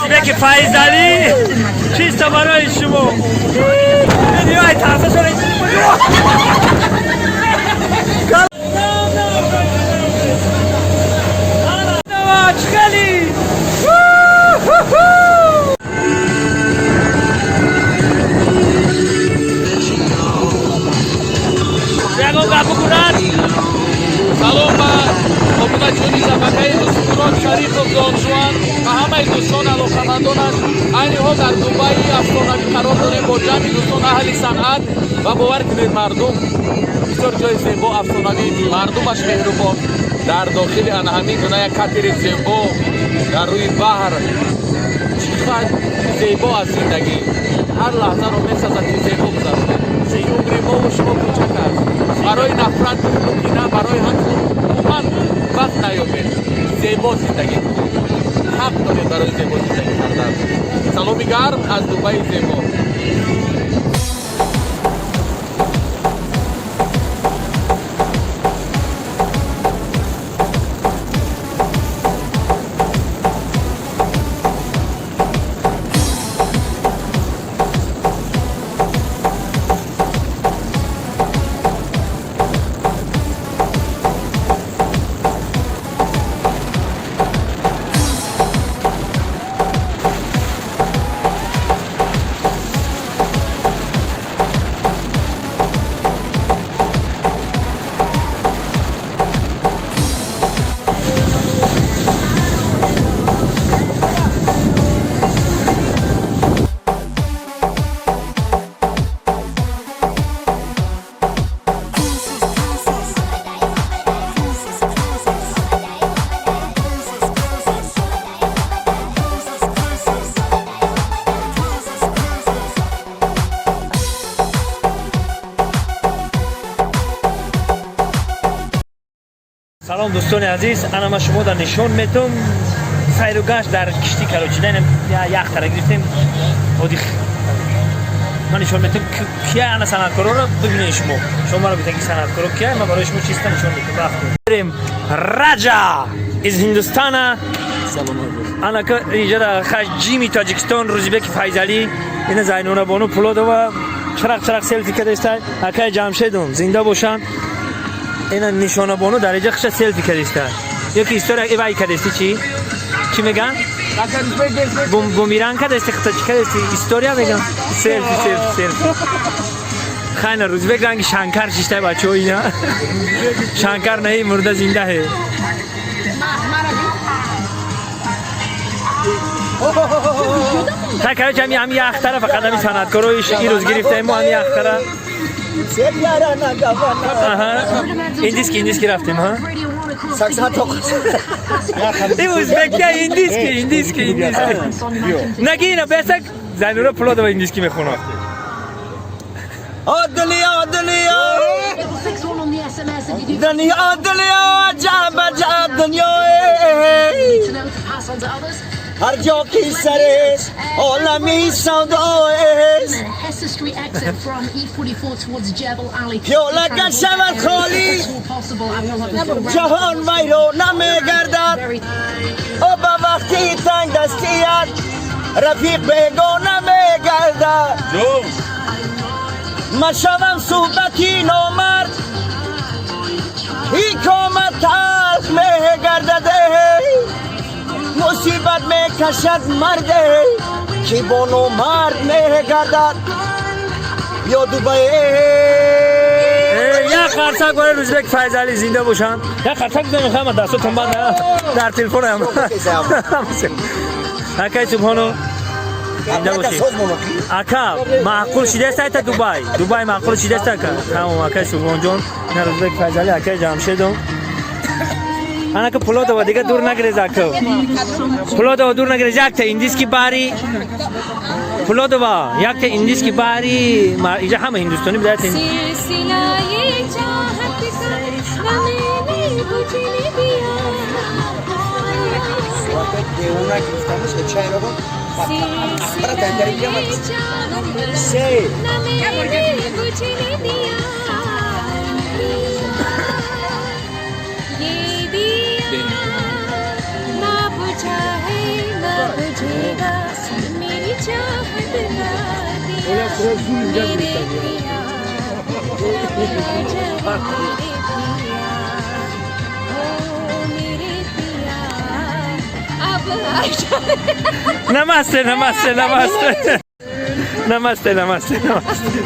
Рӯзибеки Файзалӣ чисто барои шумо. Видеои тарсашон. Хеле ягон гап бикунад. Салом ба обуначиёни шабакаи Дӯстмурод Шарипов Донжуан ва ҳамаи дӯстон, алоқамандонаш. Айни ҳол дар Дубайи афсонавӣ қарор дорем бо ҷамъи дӯстон, аҳли санъат. Ва бовар кунед, мардум, бисёр ҷои зебо, афсонавӣ, мардумаш меҳрубон. Дар дохили ана ҳамин гуна як катери зебо дар рӯи баҳр, чӣ қадр зебо аст зиндагӣ! Ҳар лаҳзаро месазад, ки зебо гузаронед. Умри мову шумо кӯчак аст. Барои нафрат, кина, барои ҳамчун умуман вақт наёбед. Зебо зиндагӣ кунед, ҳақ доред барои зебо зиндагӣ кардан. Саломи гарм аз Дубаи зебо. Салом, дӯстони азиз. Ана ман шумо дар нишон метум сайру гашт дар киштӣ. Короче, яхтара гирифтем. Оди ман нишон метум, кия ана санъаткороро бибинед шумо. Шумо маро гуфтед, ки санъаткоро кия, ман барои шумо чиста нишон метум. Рафтем. Раҷа из Ҳиндустана. Ана ка иҷара ҷими Тоҷикистон, Рӯзибеки Файзалӣ, ина Зайнурабону Пулодова чарақ чарақ селфи кардааста. Акай Ҷамшедум зинда бошанд. Ина Нишонабону дар иҷа хиша селфи кардааста. Ёки история ивай кардасти, чӣ чӣ меган, бумеранг кардасти, хита чӣ кардасти, история меган, селфи, селфи, селфи. Хайна Рӯзибек ранги Шанкар шиштай, бачаҳо. Ина Шанкар наи мурда зинда ҳе. Та, короче, ҳами яхтара фақат ҳами санъаткорои ирӯз гирифтаем мо ҳами яхтара. Индийский, индийский рафтем, ҳа? Ин узбекия, индийский, индийский, индийский. Наги ина бесак Зайнура Пулодова индийский мехонад. دنیا دنیا دنیا دنیا عجب عجب دنیا، هر جا کی سرش عالمی سوداست. پیاله که شود خالی، جهان ویران نمیگردد. او به وقتی تنگ دستیت رفیق بیگانه میگردد. مشوم صحبتی نامرد، ای کامت تلخ میگردد. مصیبت میکشد مرد که با نامرد میگردد یا دوبه. Як қарсак барои Рӯзбек Файзалӣ, зинда бошанд. Як қарсак бизанем, хама дастотон банд дар телефонам. Акай Субҳону, зинда бошед. Ака, маъқул шидаст айта Дубай? Дубай маъқул шидаст, ака? Тамом, акай Субҳонҷон, ина Рӯзбек Файзалӣ, акай Ҷамшедум. Анака Пулодова, дига дур нагирез, ака. Пулодова, дур нагирез, якта индийский бари. Пулодова, якта индийский бари, иҷа ҳама ҳиндустонӣ бидаят. सिलसिला ये चाहत का न मैंने कुछ नहीं दिया। सिलसिला ये चाहत का न मैंने कुछ नहीं दिया। ये दिया ना बुझा है, ना बुझेगा। मेरे पिया, अब आ जाए मेरे पिया, ओ मेरे पिया, अब आ जाए। Намасте, намасте, намасте, намасте, намасте, намасте.